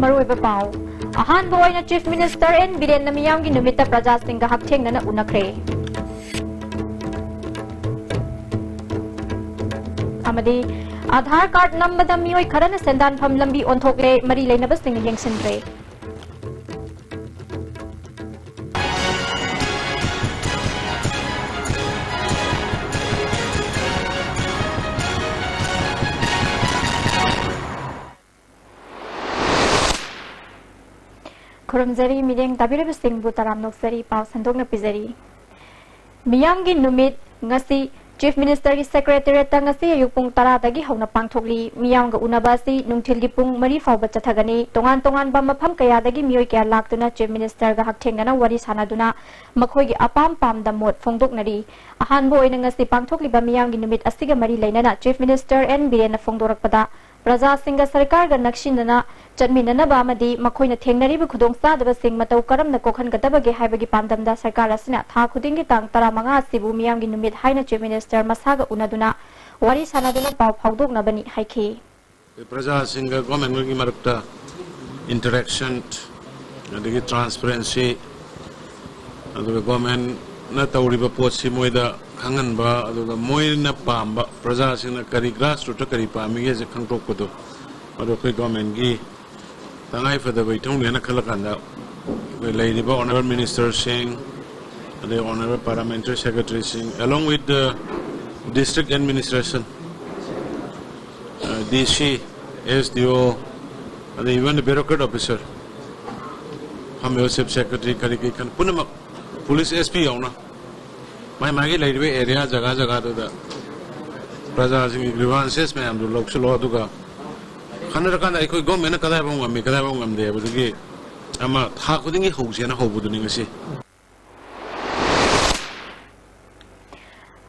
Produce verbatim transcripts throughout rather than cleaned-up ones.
ꯃꯔꯨꯑꯣꯏꯕ ꯄꯥꯎ꯫ ꯑꯍꯥꯟꯕ ꯑꯣꯏꯅ Chief Minister N ꯕꯤꯔꯦꯟꯅ ꯃꯤꯌꯥꯝꯒꯤ ꯅꯨꯃꯤꯠꯇ ꯄ꯭ꯔꯖꯥꯁꯤꯡꯒ ꯍꯛꯊꯦꯡꯅꯅ ꯎꯅꯈ꯭ꯔꯦ꯫ ꯑꯃꯗꯤ Aadhaar card ꯅꯝꯕꯗ ꯃꯤꯑꯣꯏ ꯈꯔꯅ ꯁꯦꯟꯗꯥꯟꯐꯝ ꯂꯝꯕꯤ ꯑꯣꯟꯊꯣꯛꯂꯦ, ꯃꯔꯤ ꯂꯩꯅꯕꯁꯤꯡꯅ ꯌꯦꯡꯁꯤꯟꯈ꯭ꯔꯦ꯫ ꯈꯨꯔꯨꯝꯖꯔꯤ, ꯃꯤꯠꯌꯦꯡ ꯇꯥꯕꯤꯔꯤꯕꯁꯤꯡꯕꯨ ꯇꯔꯥꯝꯅ ꯑꯣꯛꯆꯔꯤ꯫ ꯄꯥꯎ ꯁꯟꯗꯣꯛꯅ ꯄꯤꯖꯔꯤ꯫ ꯃꯤꯌꯥꯝꯒꯤ ꯅꯨꯃꯤꯠ ꯉꯁꯤ Chief Ministerꯒꯤ Secretariatꯇ ꯉꯁꯤ ꯑꯌꯨꯛ ꯄꯨꯡ ꯇꯔꯥꯗꯒꯤ ꯍꯧꯅ ꯄꯥꯡꯊꯣꯛꯂꯤ꯫ ꯃꯤꯌꯥꯝꯒ ꯎꯅꯕ ꯑꯁꯤ ꯅꯨꯡꯊꯤꯜꯒꯤ ꯄꯨꯡ ꯃꯔꯤ ꯐꯥꯎꯕ ꯆꯠꯊꯒꯅꯤ꯫ ꯇꯣꯉꯥꯟ ꯇꯣꯉꯥꯟꯕ ꯃꯐꯝ ꯀꯌꯥꯗꯒꯤ ꯃꯤꯑꯣꯏ ꯀꯌꯥ ꯂꯥꯛꯇꯨꯅ Chief Ministerꯒ ꯍꯛꯊꯦꯡꯅꯅ ꯋꯥꯔꯤ ꯁꯥꯟꯅꯗꯨꯅ ꯃꯈꯣꯏꯒꯤ ꯑꯄꯥꯝ ꯄꯥꯝꯗ ꯃꯣꯠ ꯐꯣꯡꯗꯣꯛꯅꯔꯤ꯫ ꯑꯍꯥꯟꯕ ꯑꯣꯏꯅ ꯉꯁꯤ ꯄꯥꯡꯊꯣꯛꯂꯤꯕ ꯃꯤꯌꯥꯝꯒꯤ ꯅꯨꯃꯤꯠ ꯑꯁꯤꯒ ꯃꯔꯤ ꯂꯩꯅꯅ Chief Minister N ꯕꯤꯔꯦꯟꯅ ꯐꯣꯡꯗꯣꯔꯛꯄꯗ, ꯄ꯭ꯔꯖꯥꯁꯤꯡꯒ ꯁꯔꯀꯥꯔꯒ ꯅꯛꯁꯤꯟꯅꯅ ꯆꯠꯃꯤꯟꯅꯅꯕ ꯑꯃꯗꯤ ꯃꯈꯣꯏꯅ ꯊꯦꯡꯅꯔꯤꯕ ꯈꯨꯗꯣꯡꯆꯥꯗꯕꯁꯤꯡ ꯃꯇꯧ ꯀꯔꯝꯅ ꯀꯣꯛꯍꯟꯒꯗꯕꯒꯦ ꯍꯥꯏꯕꯒꯤ ꯄꯥꯟꯗꯝꯗ ꯁꯔꯀꯥꯔ ꯑꯁꯤꯅ ꯊꯥ ꯈꯨꯗꯤꯡꯒꯤ ꯇꯥꯡ ꯇꯔꯥꯃꯉꯥ ꯑꯁꯤꯕꯨ ꯃꯤꯌꯥꯝꯒꯤ ꯅꯨꯃꯤꯠ ꯍꯥꯏꯅ Chief Minister ꯃꯁꯥꯒ ꯎꯅꯗꯨꯅ ꯋꯥꯔꯤ ꯁꯥꯟꯅꯗꯨꯅ ꯄꯥꯎ ꯐꯥꯎꯗꯣꯛꯅꯕꯅꯤ ꯍꯥꯏꯈꯤ꯫ ꯄ꯭ꯔꯖꯥꯁꯤꯡꯒ ꯒꯣꯔꯃꯦꯟꯒꯤ ꯃꯔꯛꯇ interaction, ꯑꯗꯒꯤ transparency, ꯑꯗꯨꯒ ꯒꯣꯔꯃꯦꯟꯅ ꯇꯧꯔꯤꯕ ꯄꯣꯠꯁꯤ ꯃꯣꯏꯗ ꯈꯪꯍꯟꯕ, ꯑꯗꯨꯒ ꯃꯣꯏꯅ ꯄꯥꯝꯕ, ꯄ꯭ꯔꯖꯥꯁꯤꯡꯅ ꯀꯔꯤ grassrootꯇ ꯀꯔꯤ ꯄꯥꯝꯃꯤꯒꯦꯁꯦ ꯈꯪꯗꯣꯛꯄꯗꯣ, ꯃꯗꯨ ꯑꯩꯈꯣꯏ ꯒꯣꯔꯃꯦꯟꯒꯤ ꯇꯉꯥꯏꯐꯗꯕ ꯏꯊꯧꯅꯦꯅ ꯈꯜꯂꯀꯥꯟꯗ ꯑꯩꯈꯣꯏ ꯂꯩꯔꯤꯕ honourable ministerꯁꯤꯡ, ꯑꯗꯩ honourable parliamentary secretaryꯁꯤꯡ, along with the district administration, DC, SDO, ꯑꯗꯩ even the bureaucrat officer, ꯐꯝꯃꯤꯕ chief secretary, ꯀꯔꯤ ꯀꯔꯤ ꯈꯟ ꯄꯨꯝꯅꯃꯛ, police SP ꯌꯥꯎꯅ, ꯃꯥꯏ ꯃꯥꯒꯤ ꯂꯩꯔꯤꯕ area ꯖꯒꯥ ꯖꯒꯥꯗꯨꯗ ꯄ꯭ꯔꯖꯥꯁꯤꯡꯒꯤ grievances ꯃꯌꯥꯝꯗꯨ ꯂꯧꯁꯤꯜꯂꯣ, ꯑꯗꯨꯒ ꯈꯟꯅꯔꯀꯥꯟꯗ ꯑꯩꯈꯣꯏ ꯒꯣꯔꯃꯦꯟꯅ ꯀꯗꯥꯏꯐꯥꯎ ꯉꯝꯃꯤ, ꯀꯗꯥꯏꯐꯥꯎ ꯉꯝꯗꯦ ꯍꯥꯏꯕꯗꯨꯒꯤ ꯑꯃ ꯊꯥ ꯈꯨꯗꯤꯡꯒꯤ ꯍꯧꯁꯦꯅ ꯍꯧꯕꯗꯨꯅꯤ ꯉꯁꯤ꯫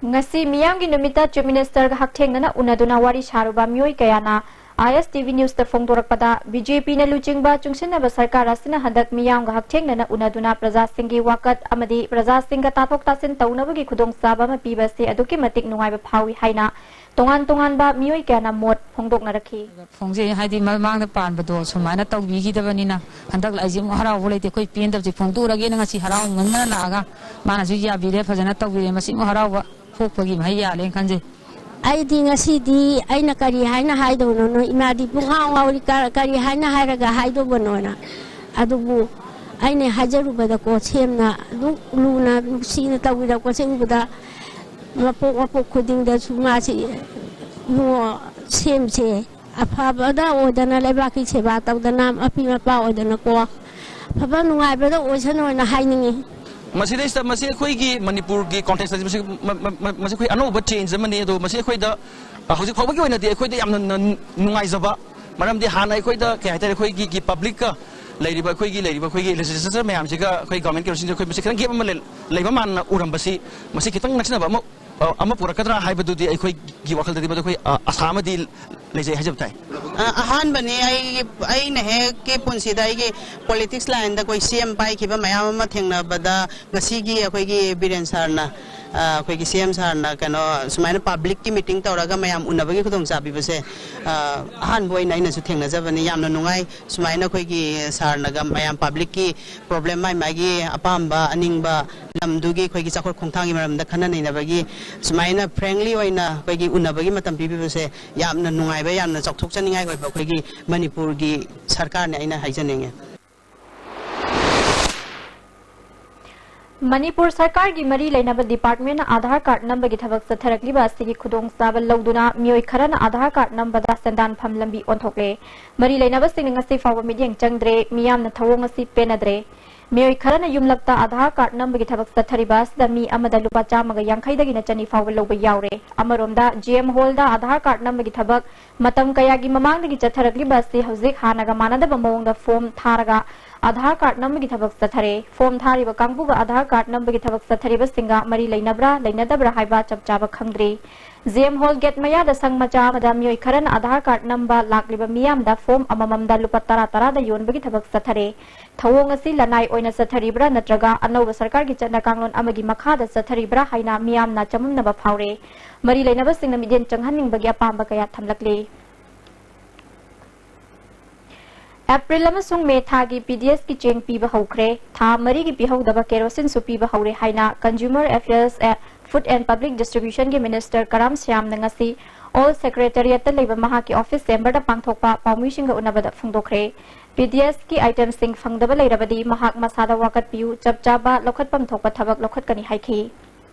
ꯉꯁꯤ ꯃꯤꯌꯥꯝꯒꯤ ꯅꯨꯃꯤꯠꯇ Chief Ministerꯒ ꯍꯛꯊꯦꯡꯅꯅ ꯎꯅꯗꯨꯅ ꯋꯥꯔꯤ ꯁꯥꯔꯨꯕ ꯃꯤꯑꯣꯏ ꯀꯌꯥꯅ ISTV Newsꯇ ꯐꯣꯡꯗꯣꯔꯛꯄꯗ, BJPꯅ ꯂꯨꯆꯤꯡꯕ ꯆꯨꯡꯁꯤꯟꯅꯕ ꯁꯔꯀꯥꯔ ꯑꯁꯤꯅ ꯍꯟꯗꯛ ꯃꯤꯌꯥꯝꯒ ꯍꯛꯊꯦꯡꯅꯅ ꯎꯅꯗꯨꯅ ꯄ꯭ꯔꯖꯥꯁꯤꯡꯒꯤ ꯋꯥꯀꯠ ꯑꯃꯗꯤ ꯄ꯭ꯔꯖꯥꯁꯤꯡꯒ ꯇꯥꯊꯣꯛ ꯇꯥꯁꯤꯟ ꯇꯧꯅꯕꯒꯤ ꯈꯨꯗꯣꯡꯆꯥꯕ ꯑꯃ ꯄꯤꯕ ꯑꯁꯤ ꯑꯗꯨꯛꯀꯤ ꯃꯇꯤꯛ ꯅꯨꯡꯉꯥꯏꯕ ꯐꯥꯎꯏ ꯍꯥꯏꯅ ꯇꯣꯉꯥꯟ ꯇꯣꯉꯥꯟꯕ ꯃꯤꯑꯣꯏ ꯀꯌꯥꯅ ꯃꯣꯠ ꯐꯣꯡꯗꯣꯛꯅꯔꯛꯈꯤ꯫ ꯐꯣꯡꯖꯩ ꯍꯥꯏꯗꯤ ꯃꯃꯥꯡꯗ ꯄꯥꯟꯕꯗꯣ ꯁꯨꯃꯥꯏꯅ ꯇꯧꯕꯤꯈꯤꯗꯕꯅꯤꯅ ꯍꯟꯗꯛ ꯂꯥꯛꯏꯁꯦ ꯑꯃꯨꯛ ꯍꯔꯥꯎꯕ ꯂꯩꯇꯦ꯫ ꯑꯩꯈꯣꯏ ꯄꯦꯟꯗꯕꯁꯦ ꯐꯣꯡꯗꯣꯛꯎꯔꯒꯦꯅ ꯉꯁꯤ ꯍꯔꯥꯎꯃꯟꯗꯅ ꯂꯥꯛꯑꯒ ꯃꯥꯅꯁꯨ ꯌꯥꯕꯤꯔꯦ, ꯐꯖꯅ ꯇꯧꯕꯤꯔꯦ꯫ ꯃꯁꯤꯃꯨꯛ ꯍꯔꯥꯎꯕ ꯄꯣꯛꯄꯒꯤ ꯃꯍꯩ ꯌꯥꯜꯂꯦꯅ ꯈꯟꯖꯩ꯫ ꯑꯩꯗꯤ ꯉꯁꯤꯗꯤ ꯑꯩꯅ ꯀꯔꯤ ꯍꯥꯏꯅ ꯍꯥꯏꯗꯧꯅꯣ? ꯏꯃꯥꯗꯤ ꯄꯨꯡꯉꯥꯎ ꯉꯥꯎꯔꯤ꯫ ꯀ-, ꯀꯔꯤ ꯍꯥꯏꯅ ꯍꯥꯏꯔꯒ ꯍꯥꯏꯗꯧꯕꯅꯣꯅ꯫ ꯑꯗꯨꯕꯨ ꯑꯩꯅ ꯍꯥꯏꯖꯔꯨꯕꯗꯀꯣ, ꯁꯦꯝꯅ ꯑꯗꯨꯛ ꯂꯨꯅ ꯅꯨꯡꯁꯤꯅ ꯇꯧꯕꯤꯔꯛꯄꯁꯦ ꯎꯕꯗ ꯃꯄꯣꯛ ꯃꯄꯣꯛ ꯈꯨꯗꯤꯡꯗꯁꯨ ꯃꯥꯁꯤ ꯏꯕꯨꯡꯉꯣ ꯁꯦꯝꯁꯦ ꯑꯐꯕꯗ ꯑꯣꯏꯗꯅ, ꯂꯩꯕꯥꯛꯀꯤ ꯁꯦꯕꯥ ꯇꯧꯗꯅ, ꯃꯄꯤ ꯃꯄꯥ ꯑꯣꯏꯗꯅꯀꯣ, ꯑꯐꯕ ꯅꯨꯡꯉꯥꯏꯕꯗ ꯑꯣꯏꯁꯅꯨꯅ ꯍꯥꯏꯅꯤꯡꯉꯤ꯫ ꯃꯁꯤꯗꯩꯁꯤꯗ ꯃꯁꯤ ꯑꯩꯈꯣꯏꯒꯤ ꯃꯅꯤꯄꯨꯔꯒꯤ context ꯃꯁꯤ, ꯃ-, ꯃ-, ꯃ-, ꯃꯁꯤ ꯑꯩꯈꯣꯏ ꯑꯅꯧꯕ change ꯑꯃꯅꯤ꯫ ꯑꯗꯣ ꯃꯁꯤ ꯑꯩꯈꯣꯏꯗ, ꯑ, ꯍꯧꯖꯤꯛ ꯐꯥꯎꯕꯒꯤ ꯑꯣꯏꯅꯗꯤ ꯑꯩꯈꯣꯏꯗ ꯌꯥꯝꯅ ꯅ-, ꯅꯨꯡꯉꯥꯏꯖꯕ, ꯃꯔꯝꯗꯤ ꯍꯥꯟꯅ ꯑꯩꯈꯣꯏꯗ, ꯀꯩ ꯍꯥꯏꯇꯥꯔꯦ, ꯑꯩꯈꯣꯏꯒꯤ, ꯒꯤ publicꯀ ꯂꯩꯔꯤꯕ ꯑꯩꯈꯣꯏꯒꯤ, ꯂꯩꯔꯤꯕ ꯑꯩꯈꯣꯏꯒꯤ legislature ꯃꯌꯥꯝꯁꯤꯒ ꯑꯩꯈꯣꯏ government ꯀꯩꯅꯣꯁꯤꯡꯁꯦ ꯑꯩꯈꯣꯏ ꯃꯁꯤ ꯈꯤꯇꯪ gap ꯑꯃ ꯂꯩ-, ꯂꯩꯕ ꯃꯥꯟꯅ ꯎꯔꯝꯕꯁꯤ ꯃꯁꯤ ꯈꯤꯇꯪ ꯅꯛꯁꯤꯟꯅꯕ ꯑꯃ, ꯑ, ꯑꯃ ꯄꯨꯔꯛꯀꯗ꯭ꯔꯥ ꯍꯥꯏꯕꯗꯨꯗꯤ ꯑꯩꯈꯣꯏꯒꯤ ꯋꯥꯈꯜꯗꯗꯤ ꯃꯗꯨ ꯑꯩꯈꯣꯏ, ꯑ, ꯑꯁꯥ ꯑꯃꯗꯤ ꯂꯩꯖꯩ ꯍꯥꯏꯖꯕ ꯇꯥꯏ꯫ ꯑ, ꯑꯍꯥꯟꯕꯅꯤ ꯑꯩꯒꯤ, ꯑꯩꯅ ꯍꯦꯛꯀꯤ ꯄꯨꯟꯁꯤꯗ ꯑꯩꯒꯤ politics lineꯗ ꯑꯩꯈꯣꯏ C M ꯄꯥꯏꯈꯤꯕ ꯃꯌꯥꯝ ꯑꯃ ꯊꯦꯡꯅꯕꯗ ꯉꯁꯤꯒꯤ ꯑꯩꯈꯣꯏꯒꯤ ꯕꯤꯔꯦꯟ sirꯅ, ꯑ, ꯑꯩꯈꯣꯏꯒꯤ C M sirꯅ ꯀꯩꯅꯣ ꯁꯨꯃꯥꯏꯅ publicꯀꯤ meeting ꯇꯧꯔꯒ ꯃꯌꯥꯝ ꯎꯅꯕꯒꯤ ꯈꯨꯗꯣꯡꯆꯥꯕꯤꯕꯁꯦ, ꯑ, ꯑꯍꯥꯟꯕ ꯑꯣꯏꯅ ꯑꯩꯅꯁꯨ ꯊꯦꯡꯅꯖꯕꯅꯤ꯫ ꯌꯥꯝꯅ ꯅꯨꯡꯉꯥꯏ꯫ ꯁꯨꯃꯥꯏꯅ ꯑꯩꯈꯣꯏꯒꯤ sirꯅꯒ ꯃꯌꯥꯝ publicꯀꯤ problem ꯃꯥꯏ ꯃꯥꯒꯤ ꯑꯄꯥꯝꯕ ꯑꯅꯤꯡꯕ ꯂꯝꯗꯨꯒꯤ ꯑꯩꯈꯣꯏꯒꯤ ꯆꯥꯎꯈꯠ ꯈꯣꯡꯊꯥꯡꯒꯤ ꯃꯔꯝꯗ ꯈꯟꯅ ꯅꯩꯅꯕꯒꯤ ꯁꯨꯃꯥꯏꯅ frankly ꯑꯣꯏꯅ ꯑꯩꯈꯣꯏꯒꯤ ꯎꯅꯕꯒꯤ ꯃꯇꯝ ꯄꯤꯕꯤꯕꯁꯦ ꯌꯥꯝꯅ ꯅꯨꯡꯉꯥꯏꯕ, ꯌꯥꯝꯅ ꯆꯥꯎꯊꯣꯛꯆꯅꯤꯡꯉꯥꯏ ꯑꯣꯏꯕ ꯑꯩꯈꯣꯏꯒꯤ ꯃꯅꯤꯄꯨꯔꯒꯤ ꯁꯔꯀꯥꯔꯅꯦ ꯑꯩꯅ ꯍꯥꯏꯖꯅꯤꯡꯉꯦ꯫ ꯃꯅꯤꯄꯨꯔ ꯁꯔꯀꯥꯔꯒꯤ ꯃꯔꯤ ꯂꯩꯅꯕ departmentꯅ ꯑꯥꯙꯥꯔ card ꯅꯝꯕꯒꯤ ꯊꯕꯛ ꯆꯠꯊꯔꯛꯂꯤꯕ ꯑꯁꯤꯒꯤ ꯈꯨꯗꯣꯡꯆꯥꯕ ꯂꯧꯗꯨꯅ ꯃꯤꯑꯣꯏ ꯈꯔꯅ ꯑꯥꯙꯥꯔ card ꯅꯝꯕꯗ ꯁꯦꯟꯗꯥꯟꯐꯝ ꯂꯝꯕꯤ ꯑꯣꯟꯊꯣꯛꯂꯦ꯫ ꯃꯔꯤ ꯂꯩꯅꯕꯁꯤꯡꯅ ꯉꯁꯤ ꯐꯥꯎꯕ ꯃꯤꯠꯌꯦꯡ ꯆꯪꯗ꯭ꯔꯦ꯫ ꯃꯤꯌꯥꯝꯅ ꯊꯧꯑꯣꯡ ꯑꯁꯤ ꯄꯦꯟꯅꯗ꯭ꯔꯦ꯫ ꯃꯤꯑꯣꯏ ꯈꯔꯅ ꯌꯨꯝꯂꯛꯇ ꯑꯥꯙꯥꯔ card ꯅꯝꯕꯒꯤ ꯊꯕꯛ ꯆꯠꯊꯔꯤꯕ ꯑꯁꯤꯗ ꯃꯤ ꯑꯃꯗ ꯂꯨꯄꯥ ꯆꯥꯝꯃꯒ ꯌꯥꯡꯈꯩꯗꯒꯤꯅ ꯆꯅꯤ ꯐꯥꯎꯕ ꯂꯧꯕ ꯌꯥꯎꯔꯦ꯫ ꯑꯃꯔꯣꯝꯗ G M hallꯗ ꯑꯥꯙꯥꯔ card ꯅꯝꯕꯒꯤ ꯊꯕꯛ ꯃꯇꯝ ꯀꯌꯥꯒꯤ ꯃꯃꯥꯡꯗꯒꯤ ꯆꯠꯊꯔꯛꯂꯤꯕ ꯑꯁꯤ ꯍꯧꯖꯤꯛ ꯍꯥꯟꯅꯒ ꯃꯥꯟꯅꯗꯕ ꯃꯑꯣꯡꯗ form ꯊꯥꯔꯒ ꯑꯥꯙꯥꯔ card ꯅꯝꯕꯒꯤ ꯊꯕꯛ ꯆꯠꯊꯔꯦ꯫ Form ꯊꯥꯔꯤꯕ ꯀꯥꯡꯕꯨꯒ ꯑꯥꯙꯥꯔ card ꯅꯝꯕꯒꯤ ꯊꯕꯛ ꯆꯠꯊꯔꯤꯕꯁꯤꯡꯒ ꯃꯔꯤ ꯂꯩꯅꯕ꯭ꯔꯥ ꯂꯩꯅꯗꯕ꯭ꯔꯥ ꯍꯥꯏꯕ ꯆꯞ ꯆꯥꯕ ꯈꯪꯗ꯭ꯔꯤ꯫ G M hall gate ꯃꯌꯥꯗ ꯁꯪ ꯃꯆꯥ ꯑꯃꯗ ꯃꯤꯑꯣꯏ ꯈꯔꯅ ꯑꯥꯙꯥꯔ card ꯅꯝꯕ ꯂꯥꯛꯂꯤꯕ ꯃꯤꯌꯥꯝꯗ form ꯑꯃꯃꯝꯗ ꯂꯨꯄꯥ ꯇꯔꯥ ꯇꯔꯥꯗ ꯌꯣꯟꯕꯒꯤ ꯊꯕꯛ ꯆꯠꯊꯔꯦ꯫ ꯊꯧꯑꯣꯡ ꯑꯁꯤ ꯂꯅꯥꯏ ꯑꯣꯏꯅ ꯆꯠꯊꯔꯤꯕ꯭ꯔꯥ ꯅꯠꯇ꯭ꯔꯒ ꯑꯅꯧꯕ ꯁꯔꯀꯥꯔꯒꯤ ꯆꯠꯅ ꯀꯥꯡꯂꯣꯟ ꯑꯃꯒꯤ ꯃꯈꯥꯗ ꯆꯠꯊꯔꯤꯕ꯭ꯔꯥ ꯍꯥꯏꯅ ꯃꯤꯌꯥꯝꯅ ꯆꯃꯝꯅꯕ ꯐꯥꯎꯔꯦ꯫ ꯃꯔꯤ ꯂꯩꯅꯕꯁꯤꯡꯅ ꯃꯤꯠꯌꯦꯡ ꯆꯪꯍꯟꯅꯤꯡꯕꯒꯤ ꯑꯄꯥꯝꯕ ꯀꯌꯥ ꯊꯝꯂꯛꯂꯤ꯫ ꯑꯦꯄ꯭ꯔꯤꯜ ꯑꯃꯁꯨꯡ ꯃꯦ ꯊꯥꯒꯤ ꯄꯤ ꯗꯤ ꯑꯦꯁꯀꯤ ꯆꯦꯡ ꯄꯤꯕ ꯍꯧꯈ꯭ꯔꯦ꯫ ꯊꯥ ꯃꯔꯤꯒꯤ ꯄꯤꯍꯧꯗꯕ ꯀꯦꯔꯣꯁꯤꯟꯁꯨ ꯄꯤꯕ ꯍꯧꯔꯦ ꯍꯥꯏꯅ Consumer Affairs, Food and Public Distributionꯒꯤ Minister ꯀꯔꯥꯝ ꯁ꯭ꯌꯥꯝꯅ ꯉꯁꯤ ꯑꯣꯜ ꯁꯦꯀ꯭ꯔꯦꯇꯔꯤꯌꯦꯠꯇ ꯂꯩꯕ ꯃꯍꯥꯛꯀꯤ ꯑꯣꯐꯤꯁ ꯆꯦꯝꯕꯔꯗ ꯄꯥꯡꯊꯣꯛꯄ ꯄꯥꯎꯃꯤꯁꯤꯡꯒ ꯎꯅꯕꯗ ꯐꯣꯡꯗꯣꯛꯈ꯭ꯔꯦ꯫ ꯄꯤ ꯗꯤ ꯑꯦꯁꯀꯤ itemꯁꯤꯡ ꯐꯪꯗꯕ ꯂꯩꯔꯕꯗꯤ ꯃꯍꯥꯛ ꯃꯁꯥꯗ ꯋꯥꯀꯠꯄꯤꯌꯨ, ꯆꯞ ꯆꯥꯕ ꯂꯧꯈꯠꯐꯝ ꯊꯣꯛꯄ ꯊꯕꯛ ꯂꯧꯈꯠꯀꯅꯤ ꯍꯥꯏꯈꯤ꯫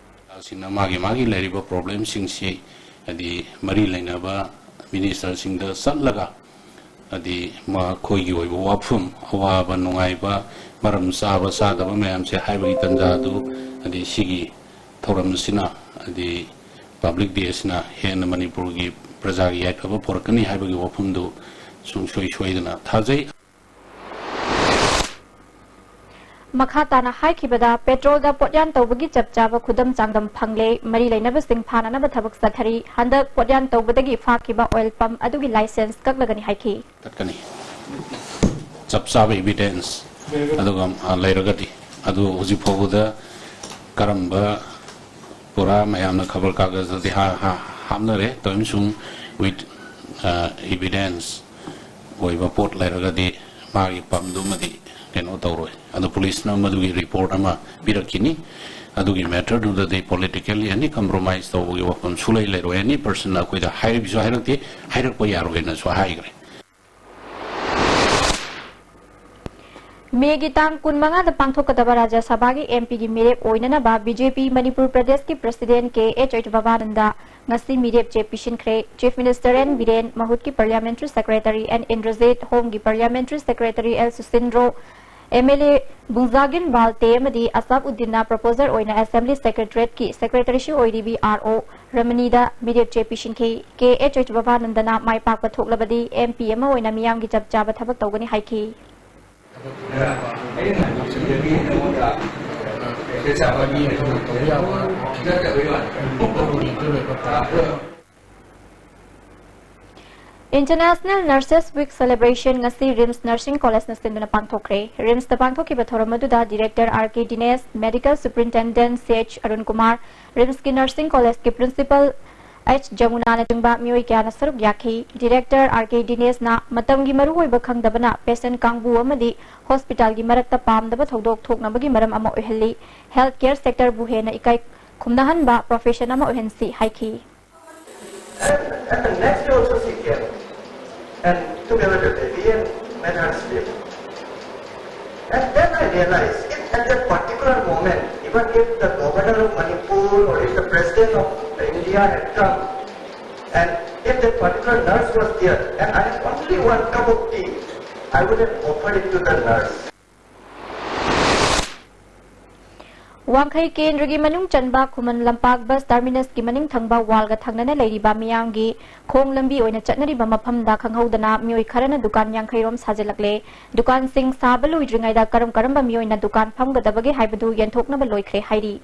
ꯁꯤꯡꯅ ꯃꯥꯒꯤ ꯃꯥꯒꯤ ꯂꯩꯔꯤꯕ problemꯁꯤꯡꯁꯤ, ꯍꯥꯏꯗꯤ, ꯃꯔꯤ ꯂꯩꯅꯕ ministerꯁꯤꯡꯗ ꯆꯠꯂꯒ, ꯍꯥꯏꯗꯤ, ꯃꯈꯣꯏꯒꯤ ꯑꯣꯏꯕ ꯋꯥꯐꯝ, ꯑꯋꯥꯕ ꯅꯨꯡꯉꯥꯏꯕ, ꯃꯔꯝ ꯆꯥꯕ ꯆꯥꯗꯕ ꯃꯌꯥꯝꯁꯦ ꯍꯥꯏꯕꯒꯤ ꯇꯥꯟꯖꯥꯗꯨ, ꯍꯥꯏꯗꯤ, ꯁꯤꯒꯤ ꯊꯧꯔꯝ ꯑꯁꯤꯅ, ꯍꯥꯏꯗꯤ, public day ꯑꯁꯤꯅ ꯍꯦꯟꯅ ꯃꯅꯤꯄꯨꯔꯒꯤ ꯄ꯭ꯔꯖꯥꯒꯤ ꯌꯥꯏꯐꯕ ꯄꯨꯔꯛꯀꯅꯤ ꯍꯥꯏꯕꯒꯤ ꯋꯥꯐꯝꯗꯨ ꯁꯨꯡꯁꯣꯏ ꯁꯣꯏꯗꯅ ꯊꯥꯖꯩ꯫ ꯃꯈꯥ ꯇꯥꯅ ꯍꯥꯏꯈꯤꯕꯗ, ꯄꯦꯇ꯭ꯔꯣꯜꯗ ꯄꯣꯠꯌꯥꯟ ꯇꯧꯕꯒꯤ ꯆꯞ ꯆꯥꯕ ꯈꯨꯗꯝ ꯆꯥꯡꯗꯝ ꯐꯪꯂꯦ, ꯃꯔꯤ ꯂꯩꯅꯕꯁꯤꯡ ꯐꯥꯅꯅꯕ ꯊꯕꯛ ꯆꯠꯊꯔꯤ꯫ ꯍꯟꯗꯛ ꯄꯣꯠꯌꯥꯟ ꯇꯧꯕꯗꯒꯤ ꯐꯥꯈꯤꯕ ꯑꯣꯏꯜ ꯄꯝ ꯑꯗꯨꯒꯤ ꯂꯥꯏꯁꯦꯟꯁ ꯀꯛꯂꯒꯅꯤ ꯍꯥꯏꯈꯤ꯫ ꯆꯠꯀꯅꯤ꯫ ꯆꯞ ꯆꯥꯕ evidence ꯑꯗꯨꯒ, ꯑ, ꯂꯩꯔꯒꯗꯤ, ꯑꯗꯨ ꯍꯧꯖꯤꯛ ꯐꯥꯎꯕꯗ ꯀꯔꯝꯕ ꯄꯨꯔꯥ ꯃꯌꯥꯝꯅ ꯈꯕꯔ ꯀꯥꯒꯖꯗꯗꯤ ꯍꯥ-, ꯍꯥ-, ꯍꯥꯞꯅꯔꯦ, ꯇꯧꯏꯃꯁꯨꯡ with, ꯑ, evidence ꯑꯣꯏꯕ ꯄꯣꯠ ꯂꯩꯔꯒꯗꯤ ꯃꯥꯒꯤ ꯄꯝꯗꯨꯃꯗꯤ ꯀꯩꯅꯣ ꯇꯧꯔꯣꯏ꯫ ꯑꯗꯨ ꯄꯨꯂꯤꯁꯅ ꯃꯗꯨꯒꯤ report ꯑꯃ ꯄꯤꯔꯛꯈꯤꯅꯤ꯫ ꯑꯗꯨꯒꯤ matterꯗꯨꯗꯗꯤ politically any compromise ꯇꯧꯕꯒꯤ ꯋꯥꯐꯝ ꯁꯨꯂꯩ ꯂꯩꯔꯣꯏ꯫ Any personꯅ ꯑꯩꯈꯣꯏꯗ ꯍꯥꯏꯔꯤꯕꯁꯨ ꯍꯥꯏꯔꯛꯇꯦ, ꯍꯥꯏꯔꯛꯄ ꯌꯥꯔꯣꯏꯅꯁꯨ ꯍꯥꯏꯈ꯭ꯔꯦ꯫ ꯃꯦꯒꯤ ꯇꯥꯡ ꯀꯨꯟꯃꯉꯥꯗ ꯄꯥꯡꯊꯣꯛꯀꯗꯕ ꯔꯥꯖ꯭ꯌ ꯁꯚꯥꯒꯤ ꯑꯦꯝ ꯄꯤꯒꯤ ꯃꯤꯔꯦꯞ ꯑꯣꯏꯅꯅꯕ ꯕꯤ ꯖꯦ ꯄꯤ ꯃꯅꯤꯄꯨꯔ ꯄ꯭ꯔꯗꯦꯁꯀꯤ president ꯀꯦ ꯑꯩꯆ ꯕꯕꯥꯅꯟꯗ ꯉꯁꯤ ꯃꯤꯔꯦꯞ ꯆꯦ ꯄꯤꯁꯤꯟꯈ꯭ꯔꯦ꯫ Chief Minister ꯑꯦꯟ ꯕꯤꯔꯦꯟ, ꯃꯍꯨꯠꯀꯤ parliamentary secretary ꯑꯦꯟ ꯏꯟꯗ꯭ꯔꯖꯤꯠ, ꯍꯣꯝꯒꯤ parliamentary secretary L Susindro, M L A ꯕꯨꯡꯖꯥꯒꯤꯟ ꯕꯥꯜꯇꯦ ꯑꯃꯗꯤ ꯑꯁꯥꯕ ꯎꯗꯤꯟꯅ proposal ꯑꯣꯏꯅ assembly secretariatꯀꯤ secretaryꯁꯨ ꯑꯣꯏꯔꯤꯕꯤ ꯑꯥꯔ ꯑꯣ ꯔꯃꯅꯤꯗ ꯃꯤꯔꯦꯞ ꯆꯦ ꯄꯤꯁꯤꯟꯈꯤ꯫ ꯀꯦ ꯑꯩꯆ ꯕꯕꯥꯅꯟꯗꯅ ꯃꯥꯏ ꯄꯥꯛꯄ ꯊꯣꯛꯂꯕꯗꯤ ꯑꯦꯝ ꯄꯤ ꯑꯃ ꯑꯣꯏꯅ ꯃꯤꯌꯥꯝꯒꯤ ꯆꯞ ꯆꯥꯕ ꯊꯕꯛ ꯇꯧꯒꯅꯤ ꯍꯥꯏꯈꯤ꯫ International Nurses Week celebration ꯉꯁꯤ RIMS Nursing College ꯅ ꯁꯤꯟꯗꯨꯅ ꯄꯥꯡꯊꯣꯛꯈ꯭ꯔꯦ꯫ RIMS ꯇ ꯄꯥꯡꯊꯣꯛꯈꯤꯕ ꯊꯧꯔꯝ ꯑꯗꯨꯗ Director R K Dinesh, Medical Superintendent C H Arun Kumar, RIMS ꯀꯤ Nursing College ꯀꯤ Principal H Jamuna ꯅꯆꯤꯡꯕ ꯃꯤꯑꯣꯏ ꯀꯌꯥꯅ ꯁꯔꯨꯛ ꯌꯥꯈꯤ꯫ Director R K Dinesh ꯅ ꯃꯇꯝꯒꯤ ꯃꯔꯨꯑꯣꯏꯕ ꯈꯪꯗꯕꯅ patient ꯀꯥꯡꯕꯨ ꯑꯃꯗꯤ hospital ꯒꯤ ꯃꯔꯛꯇ ꯄꯥꯝꯗꯕ ꯊꯧꯗꯣꯛ ꯊꯣꯛꯅꯕꯒꯤ ꯃꯔꯝ ꯑꯃ ꯑꯣꯏꯍꯜꯂꯤ꯫ Health care sector ꯕꯨ ꯍꯦꯟꯅ ꯏꯀꯥꯏ ꯈꯨꯝꯅꯍꯟꯕ profession ꯑꯃ ꯑꯣꯏꯍꯟꯁꯤ ꯍꯥꯏꯈꯤ꯫ And, and the next day also she came. And together with me, we and met her still. And then I realized, if at that particular moment, even if the governor of Manipur or if the president of India had come, and if that particular nurse was there, and I had only one cup of tea, I would have offered it to the nurse. ꯋꯥꯡꯈꯩ ꯀꯦꯟꯗ꯭ꯔꯒꯤ ꯃꯅꯨꯡ ꯆꯟꯕ Khuman Lampak bus terminus ꯀꯤ ꯃꯅꯤꯡ ꯊꯪꯕ wall ꯒ ꯊꯪꯅꯅ ꯂꯩꯔꯤꯕ ꯃꯤꯌꯥꯝꯒꯤ ꯈꯣꯡ ꯂꯝꯕꯤ ꯑꯣꯏꯅ ꯆꯠꯅꯔꯤꯕ ꯃꯐꯝꯗ ꯈꯪꯍꯧꯗꯅ ꯃꯤꯑꯣꯏ ꯈꯔꯅ ꯗꯨꯀꯥꯟ ꯌꯥꯡꯈꯩ ꯔꯣꯝ ꯁꯥꯖꯤꯜꯂꯛꯂꯦ꯫ ꯗꯨꯀꯥꯟꯁꯤꯡ ꯁꯥꯕ ꯂꯣꯏꯗ꯭ꯔꯤꯉꯩꯗ ꯀꯔꯝ ꯀꯔꯝꯕ ꯃꯤꯑꯣꯏꯅ ꯗꯨꯀꯥꯟ ꯐꯝꯒꯗꯕꯒꯦ ꯍꯥꯏꯕꯗꯨ ꯌꯦꯟꯊꯣꯛꯅꯕ ꯂꯣꯏꯈ꯭ꯔꯦ ꯍꯥꯏꯔꯤ꯫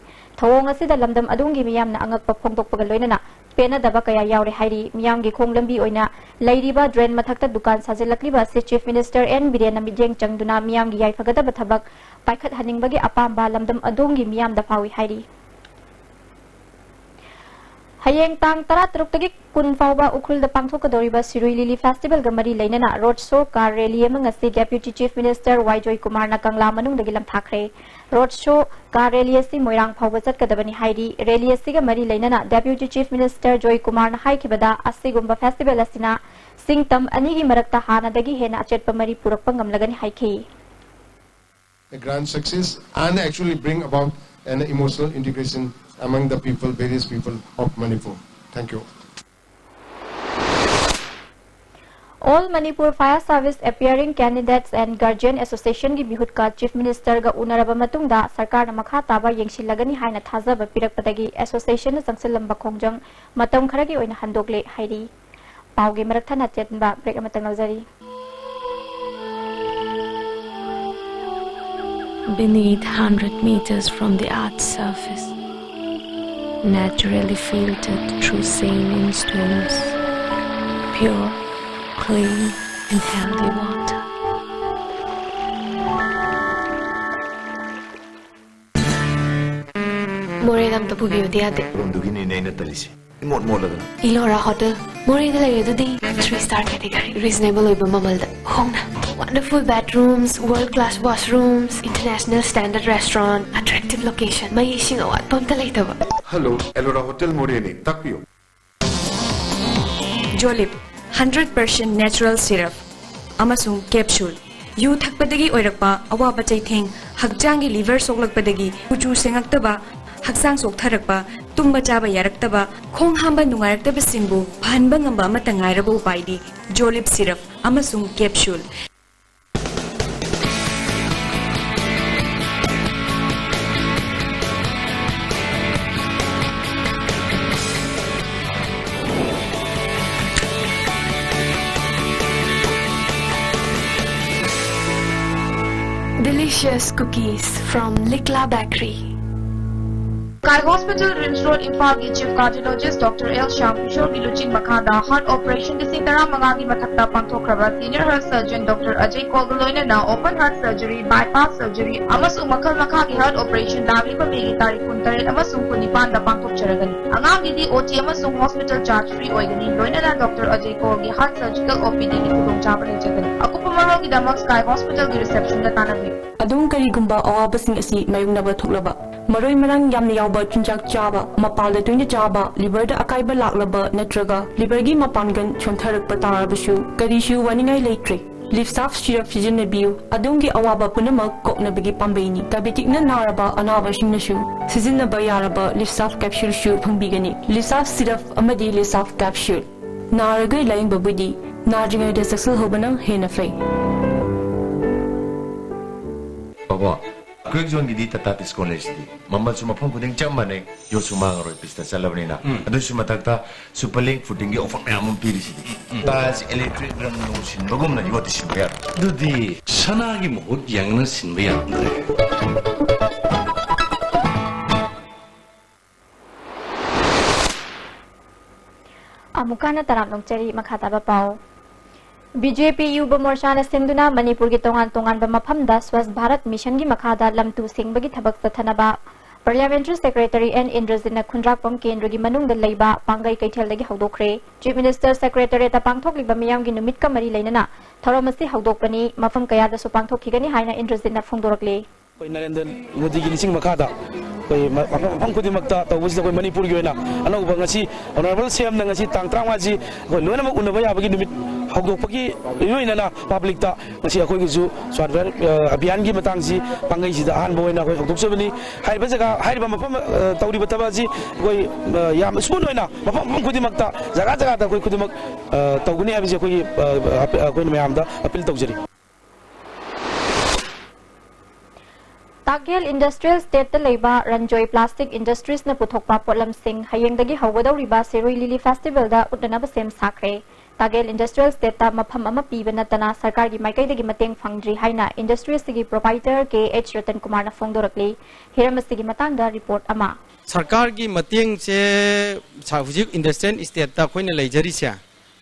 ꯊꯧꯑꯣꯡ ꯑꯁꯤꯗ ꯂꯝꯗꯝ ꯑꯗꯣꯝꯒꯤ ꯃꯤꯌꯥꯝꯅ ꯑꯉꯛꯄ ꯐꯣꯡꯗꯣꯛꯄꯒ ꯂꯣꯏꯅꯅ ꯄꯦꯟꯅꯗꯕ ꯀꯌꯥ ꯌꯥꯎꯔꯦ ꯍꯥꯏꯔꯤ꯫ ꯃꯤꯌꯥꯝꯒꯤ ꯈꯣꯡ ꯂꯝꯕꯤ ꯑꯣꯏꯅ ꯂꯩꯔꯤꯕ drain ꯃꯊꯛꯇ ꯗꯨꯀꯥꯟ ꯁꯥꯖꯤꯜꯂꯛꯂꯤꯕ ꯑꯁꯤ Chief Minister N ꯕꯤꯔꯦꯟꯅ ꯃꯤꯠꯌꯦꯡ ꯆꯪꯗꯨꯅ ꯃꯤꯌꯥꯝꯒꯤ ꯌꯥꯏꯐꯒꯗꯕ ꯊꯕꯛ ꯄꯥꯏꯈꯠꯍꯟꯅꯤꯡꯕꯒꯤ ꯑꯄꯥꯝꯕ ꯂꯝꯗꯝ ꯑꯗꯣꯝꯒꯤ ꯃꯤꯌꯥꯝꯗ ꯐꯥꯎꯏ ꯍꯥꯏꯔꯤ꯫ ꯍꯌꯦꯡ ꯇꯥꯡ ꯇꯔꯥꯇꯔꯨꯛꯇꯒꯤ ꯀꯨꯟ ꯐꯥꯎꯕ ꯎꯈ꯭ꯔꯨꯜꯗ ꯄꯥꯡꯊꯣꯛꯀꯗꯧꯔꯤꯕ ꯁꯤꯔꯨꯏ ꯂꯤꯂꯤ festival ꯒ ꯃꯔꯤ ꯂꯩꯅꯅ road show car rally ꯑꯃ ꯉꯁꯤ Deputy Chief Minister ꯋꯥꯏ ꯖꯣꯏꯀꯨꯃꯥꯔꯅ ꯀꯪꯂꯥ ꯃꯅꯨꯡꯗꯒꯤ ꯂꯝꯊꯥꯈ꯭ꯔꯦ꯫ Road show car rally ꯑꯁꯤ ꯃꯣꯏꯔꯥꯡ ꯐꯥꯎꯕ ꯆꯠꯀꯗꯕꯅꯤ ꯍꯥꯏꯔꯤ꯫ Rally ꯑꯁꯤꯒ ꯃꯔꯤ ꯂꯩꯅꯅ Deputy Chief Minister ꯖꯣꯏꯀꯨꯃꯥꯔꯅ ꯍꯥꯏꯈꯤꯕꯗ, ꯑꯁꯤꯒꯨꯝꯕ festival ꯑꯁꯤꯅ ꯁꯤꯡꯇꯝ ꯑꯅꯤꯒꯤ ꯃꯔꯛꯇ ꯍꯥꯟꯅꯗꯒꯤ ꯍꯦꯟꯅ ꯑꯆꯦꯠꯄ ꯃꯔꯤ ꯄꯨꯔꯛꯄ ꯉꯝꯂꯒꯅꯤ ꯍꯥꯏꯈꯤ꯫ A grand success and actually bring about an emotional integration among the people, various people of Manipur. Thank you. All Manipur Fire Service Appearing Candidates and Guardian Association ꯒꯤ ꯃꯤꯍꯨꯠꯀ Chief Minister ꯒ ꯎꯅꯔꯕ ꯃꯇꯨꯡꯗ ꯁꯔꯀꯥꯔꯅ ꯃꯈꯥ ꯇꯥꯕ ꯌꯦꯡꯁꯤꯜꯂꯒꯅꯤ ꯍꯥꯏꯅ ꯊꯥꯖꯕ ꯄꯤꯔꯛꯄꯗꯒꯤ association ꯅ ꯆꯪꯁꯤꯜꯂꯝꯕ ꯈꯣꯡꯖꯪ ꯃꯇꯝ ꯈꯔꯒꯤ ꯑꯣꯏꯅ ꯍꯟꯗꯣꯛꯂꯦ ꯍꯥꯏꯔꯤ꯫ ꯄꯥꯎꯒꯤ ꯃꯔꯛ ꯊꯠꯅ ꯆꯦꯟꯕ break ꯑꯃꯇꯪ ꯂꯧꯖꯔꯤ꯫ Beneath hundred meters from the earth's surface, naturally filtered through saline streams, pure Inhale, do you want? ꯃꯣꯔꯦꯗ ꯑꯝꯇ ꯄꯨꯕꯤꯌꯨꯗꯤ ꯌꯥꯗꯦ? ꯔꯣꯝꯗꯨꯒꯤꯅꯤꯅꯦ ꯑꯩꯅ ꯇꯜꯂꯤꯁꯦ꯫ ꯏꯃꯣꯠ ꯃꯣꯠꯂꯗꯅ꯫ ꯏꯂꯣꯔꯥ ꯍꯣꯇꯦꯜ꯫ ꯃꯣꯔꯦꯗ ꯂꯩꯔꯦ ꯑꯗꯨꯗꯤ꯫ Three star category, reasonable ꯑꯣꯏꯕ ꯃꯃꯜꯗ, ꯍꯣꯡꯅ꯫ Wonderful bedrooms, world class washrooms, international standard restaurant, attractive location, ꯃꯩ ꯏꯁꯤꯡ ꯑꯋꯥꯠꯄ ꯑꯝꯇ ꯂꯩꯇꯕ꯫ ꯍꯜꯂꯣ, ꯑꯦꯂꯣꯔꯥ ꯍꯣꯇꯦꯜ ꯃꯣꯔꯦꯅꯤ, ꯇꯥꯛꯄꯤꯌꯨ꯫ ꯖꯣꯂꯤꯞ, hundred percent natural syrup ꯑꯃꯁꯨꯡ capsule꯫ ꯌꯨ ꯊꯛꯄꯗꯒꯤ ꯑꯣꯏꯔꯛꯄ ꯑꯋꯥꯕ ꯆꯩꯊꯦꯡ, ꯍꯛꯆꯥꯡꯒꯤ liver ꯁꯣꯛꯂꯛꯄꯗꯒꯤ ꯀꯨꯆꯨ ꯁꯦꯡꯉꯛꯇꯕ, ꯍꯛꯆꯥꯡ ꯆꯣꯛꯊꯔꯛꯄ, ꯇꯨꯝꯕ ꯆꯥꯕ ꯌꯥꯔꯛꯇꯕ, ꯈꯣꯡ ꯍꯥꯝꯕ ꯅꯨꯡꯉꯥꯏꯔꯛꯇꯕꯁꯤꯡꯕꯨ ꯐꯍꯟꯕ ꯉꯝꯕ ꯑꯃꯠꯇ ꯉꯥꯏꯔꯕ ꯎꯄꯥꯏꯗꯤ ꯖꯣꯂꯤꯞ syrup ꯑꯃꯁꯨꯡ capsule꯫ Delicious cookies from Likla Bakery. Sky Hospital, RIMS Road, ꯏꯝꯐꯥꯜꯒꯤ Chief Cardiologist Doctor L Shyam ꯀꯤꯁꯣꯔꯒꯤ ꯂꯨꯆꯤꯡ ꯃꯈꯥꯗ heart operation ꯂꯤꯁꯤꯡ ꯇꯔꯥꯃꯉꯥꯒꯤ ꯃꯊꯛꯇ ꯄꯥꯡꯊꯣꯛꯈ꯭ꯔꯕ senior heart surgeon Doctor Ajay ꯀꯣꯜꯒ ꯂꯣꯏꯅꯅ open heart surgery, bypass surgery ꯑꯃꯁꯨꯡ ꯃꯈꯜ ꯃꯈꯥꯒꯤ heart operation ꯂꯥꯛꯂꯤꯕ ꯃꯦꯒꯤ ꯇꯥꯔꯤꯛ ꯀꯨꯟꯇꯔꯦꯠ ꯑꯃꯁꯨꯡ ꯀꯨꯟꯅꯤꯄꯥꯟꯗ ꯄꯥꯡꯊꯣꯛꯆꯔꯒꯅꯤ꯫ ꯑꯉꯥꯡꯒꯤꯗꯤ ꯑꯣ ꯇꯤ ꯑꯃꯁꯨꯡ hospital charge free ꯑꯣꯏꯒꯅꯤ, ꯂꯣꯏꯅꯅ Doctor Ajay ꯀꯣꯜꯒꯤ heart surgical O P D ꯒꯤ ꯈꯨꯗꯣꯡꯆꯥꯕ ꯂꯩꯖꯒꯅꯤ꯫ ꯑꯀꯨꯞꯄ ꯃꯔꯣꯜꯒꯤꯗꯃꯛ Sky Hospital ꯒꯤ reception ꯗ ꯇꯥꯟꯅꯕꯤꯌꯨ꯫ ꯑꯗꯣꯝ ꯀꯔꯤꯒꯨꯝꯕ ꯑꯋꯥꯕꯁꯤꯡ ꯑꯁꯤ ꯃꯥꯌꯣꯛꯅꯕ ꯊꯣꯛꯂꯕ, ꯃꯔꯣꯏ ꯃꯔꯥꯡ ꯌꯥꯝꯅ ꯌꯥꯎꯕ ꯆꯤꯟꯖꯥꯛ ꯆꯥꯕ, ꯃꯄꯥꯜꯗ ꯇꯣꯏꯅ ꯆꯥꯕ, liver ꯗ ꯑꯀꯥꯏꯕ ꯂꯥꯛꯂꯕ ꯅꯠꯇ꯭ꯔꯒ liver ꯒꯤ ꯃꯄꯥꯡꯒꯜ ꯁꯣꯟꯊꯔꯛꯄ ꯇꯥꯔꯕꯁꯨ ꯀꯔꯤꯁꯨ ꯋꯥꯅꯤꯡꯉꯥꯏ ꯂꯩꯇ꯭ꯔꯦ꯫ ꯂꯤꯞꯁꯥꯐ syrup ꯁꯤꯖꯤꯟꯅꯕꯤꯌꯨ, ꯑꯗꯣꯝꯒꯤ ꯑꯋꯥꯕ ꯄꯨꯝꯅꯃꯛ ꯀꯣꯛꯅꯕꯒꯤ ꯄꯥꯝꯕꯩꯅꯤ꯫ Diabetic ꯅ ꯅꯥꯔꯕ ꯑꯅꯥꯕꯁꯤꯡꯅꯁꯨ ꯁꯤꯖꯤꯟꯅꯕ ꯌꯥꯔꯕ ꯂꯤꯞꯁꯥꯐ capsule ꯁꯨ ꯐꯪꯕꯤꯒꯅꯤ꯫ ꯂꯤꯞꯁꯥꯐ syrup ꯑꯃꯗꯤ ꯂꯤꯞꯁꯥꯐ capsule꯫ ꯅꯥꯔꯒ ꯂꯥꯌꯦꯡꯕꯕꯨꯗꯤ ꯅꯥꯗ꯭ꯔꯤꯉꯩꯗ ꯆꯦꯛꯁꯤꯜꯍꯧꯕꯅ ꯍꯦꯟꯅ ꯐꯩ꯫ ꯕꯥꯕꯣ, Quick Zone ꯒꯤꯗꯤ Tata Tiscon ꯂꯩꯁꯤꯗꯤ꯫ ꯃꯃꯜꯁꯨ ꯃꯐꯝ ꯈꯨꯗꯤꯡ ꯆꯞ ꯃꯥꯟꯅꯩ, ꯌꯣꯠꯁꯨ ꯃꯥꯡꯉꯔꯣꯏ, ꯄꯤꯁꯇ ꯆꯠꯂꯕꯅꯤꯅ꯫ ꯎꯝ꯫ ꯑꯗꯨꯁꯨ ꯃꯊꯛꯇ Super Link Footing ꯒꯤ offer ꯃꯌꯥꯝ ꯑꯃ ꯄꯤꯔꯤꯁꯤꯗꯤ꯫ ꯎꯝ꯫ ꯇꯥꯖ electric ꯗ꯭ꯔꯝ ꯅꯨꯡ ꯁꯤꯟꯕꯒꯨꯝꯅ ꯌꯣꯠꯇꯤ ꯁꯤꯟꯕ ꯌꯥꯔꯣꯏ꯫ ꯑꯗꯨꯗꯤ ꯁꯅꯥꯒꯤ ꯃꯍꯨꯠ ꯌꯥꯡꯅ ꯁꯤꯟꯕ ꯌꯥꯔꯝꯗ꯭ꯔꯦ꯫ ꯑꯃꯨꯛꯀ ꯍꯟꯅ ꯇꯔꯥꯝꯅ ꯑꯣꯛꯆꯔꯤ꯫ ꯃꯈꯥ ꯇꯥꯕ ꯄꯥꯎ꯫ ꯕꯤ ꯖꯦ ꯄꯤ ꯌꯨꯕ ꯃꯣꯔꯆꯥꯅ ꯁꯤꯟꯗꯨꯅ ꯃꯅꯤꯄꯨꯔꯒꯤ ꯇꯣꯉꯥꯟ ꯇꯣꯉꯥꯟꯕ ꯃꯐꯝꯗ ꯁ꯭ꯋꯥꯁ ꯚꯥꯔꯠ ꯃꯤꯁꯟꯒꯤ ꯃꯈꯥꯗ ꯂꯝ ꯇꯨ ꯁꯦꯡꯕꯒꯤ ꯊꯕꯛ ꯆꯠꯊꯅꯕ ꯄꯥꯔꯂꯤꯌꯥꯃꯦꯟꯇꯔꯤ ꯁꯦꯀ꯭ꯔꯦꯇꯔꯤ ꯑꯦꯟ ꯏꯟꯗ꯭ꯔꯖꯤꯠꯅ ꯈꯨꯟꯗ꯭ꯔꯥꯛꯄꯝ ꯀꯦꯟꯗ꯭ꯔꯒꯤ ꯃꯅꯨꯡꯗ ꯂꯩꯕ ꯄꯥꯡꯒꯩ ꯀꯩꯊꯦꯜꯗꯒꯤ ꯍꯧꯗꯣꯛꯈ꯭ꯔꯦ꯫ ꯆꯤꯐ ꯃꯤꯅꯤꯁꯇꯔ ꯁꯦꯀ꯭ꯔꯦꯇꯔꯤꯌꯦꯠꯇ ꯄꯥꯡꯊꯣꯛꯂꯤꯕ ꯃꯤꯌꯥꯝꯒꯤ ꯅꯨꯃꯤꯠꯀ ꯃꯔꯤ ꯂꯩꯅꯅ ꯊꯧꯔꯝ ꯑꯁꯤ ꯍꯧꯗꯣꯛꯄꯅꯤ, ꯃꯐꯝ ꯀꯌꯥꯗꯁꯨ ꯄꯥꯡꯊꯣꯛꯈꯤꯒꯅꯤ ꯍꯥꯏꯅ ꯏꯟꯗ꯭ꯔꯖꯤꯠꯅ ꯐꯣꯡꯗꯣꯔꯛꯂꯤ꯫ ꯑꯩꯈꯣꯏ ꯅꯔꯦꯟꯗ꯭ꯔ ꯃꯣꯗꯤꯒꯤ ꯂꯤꯁꯤꯡ ꯃꯈꯥꯗ ꯑꯩꯈꯣꯏ ꯃ-, ꯃꯐꯝ, ꯃꯐꯝ ꯈꯨꯗꯤꯡꯃꯛꯇ ꯇꯧꯕꯁꯤꯗ ꯑꯩꯈꯣꯏ ꯃꯅꯤꯄꯨꯔꯒꯤ ꯑꯣꯏꯅ ꯑꯅꯧꯕ ꯉꯁꯤ ꯑꯣꯅꯔꯦꯕꯜ ꯁꯤ ꯑꯦꯝꯅ ꯉꯁꯤ ꯇꯥꯡ ꯇꯔꯥꯃꯉꯥꯁꯤ ꯑꯩꯈꯣꯏ ꯂꯣꯏꯅꯃꯛ ꯎꯅꯕ ꯌꯥꯕꯒꯤ ꯅꯨꯃꯤꯠ ꯍꯧꯗꯣꯛꯄꯒꯤ ꯂꯣꯏꯅꯅ ꯄꯕ꯭ꯂꯤꯛꯇ ꯉꯁꯤ ꯑꯩꯈꯣꯏꯒꯤꯁꯨ ꯁ꯭ꯋꯥꯁ ꯚꯥꯔꯠ, ꯑ, ꯑꯚꯤꯌꯥꯟꯒꯤ ꯃꯇꯥꯡꯁꯤ ꯄꯥꯡꯒꯩꯁꯤꯗ ꯑꯍꯥꯟꯕ ꯑꯣꯏꯅ ꯑꯩꯈꯣꯏ ꯍꯧꯗꯣꯛꯆꯕꯅꯤ꯫ ꯍꯥꯏꯔꯤꯕ ꯖꯒꯥ, ꯍꯥꯏꯔꯤꯕ ꯃꯐꯝ, ꯑ, ꯇꯧꯔꯤꯕ ꯊꯕꯛ ꯑꯁꯤ ꯑꯩꯈꯣꯏ, ꯑ, ꯌꯥꯝ ꯁ꯭ꯃꯨꯠ ꯑꯣꯏꯅ ꯃꯐꯝ, ꯃꯐꯝ ꯈꯨꯗꯤꯡꯃꯛꯇ, ꯖꯒꯥ ꯖꯒꯥꯗ ꯑꯩꯈꯣꯏ ꯈꯨꯗꯤꯡꯃꯛ, ꯑ, ꯇꯧꯒꯅꯤ ꯍꯥꯏꯕꯁꯤ ꯑꯩꯈꯣꯏꯒꯤ, ꯑ, ꯑ, ꯑꯩꯈꯣꯏꯅ ꯃꯌꯥꯝꯗ ꯑꯄꯤꯜ ꯇꯧꯖꯔꯤ꯫ ꯇꯥꯀꯦꯜ ꯏꯟꯗꯁꯇ꯭ꯔꯤꯌꯦꯜ ꯏꯁꯇꯦꯠꯇ ꯂꯩꯕ ꯔꯟꯖꯣꯏ ꯄ꯭ꯂꯥꯁꯇꯤꯛ ꯏꯟꯗꯁꯇ꯭ꯔꯤꯁꯅ ꯄꯨꯊꯣꯛꯄ ꯄꯣꯠꯂꯝꯁꯤꯡ ꯍꯌꯦꯡꯗꯒꯤ ꯍꯧꯒꯗꯧꯔꯤꯕ ꯁꯤꯔꯨꯏ ꯂꯤꯂꯤ ꯐꯦꯁꯇꯤꯚꯦꯜꯗ ꯎꯠꯅꯅꯕ ꯁꯦꯝ ꯁꯥꯈ꯭ꯔꯦ꯫ ꯇꯥꯀꯦꯜ ꯏꯟꯗꯁꯇ꯭ꯔꯤꯌꯦꯜ ꯏꯁꯇꯦꯠꯇ ꯃꯐꯝ ꯑꯃ ꯄꯤꯕ ꯅꯠꯇꯅ ꯁꯔꯀꯥꯔꯒꯤ ꯃꯥꯏꯀꯩꯗꯒꯤ ꯃꯇꯦꯡ ꯐꯪꯗ꯭ꯔꯤ ꯍꯥꯏꯅ ꯏꯟꯗꯁꯇ꯭ꯔꯤ ꯑꯁꯤꯒꯤ ꯄ꯭ꯔꯣꯄꯥꯏꯇꯔ ꯀꯦ ꯑꯩꯆ ꯔꯇꯟ ꯀꯨꯃꯥꯔꯅ ꯐꯣꯡꯗꯣꯔꯛꯂꯤ꯫ ꯍꯤꯔꯝ ꯑꯁꯤꯒꯤ ꯃꯇꯥꯡꯗ ꯔꯤꯄꯣꯔꯠ ꯑꯃ꯫ ꯁꯔꯀꯥꯔꯒꯤ ꯃꯇꯦꯡꯁꯦ ꯁ-, ꯍꯧꯖꯤꯛ ꯏꯟꯗꯁꯇ꯭ꯔꯤꯌꯦꯜ ꯏꯁꯇꯦꯠꯇ ꯑꯩꯈꯣꯏꯅ ꯂꯩꯖꯔꯤꯁꯦ,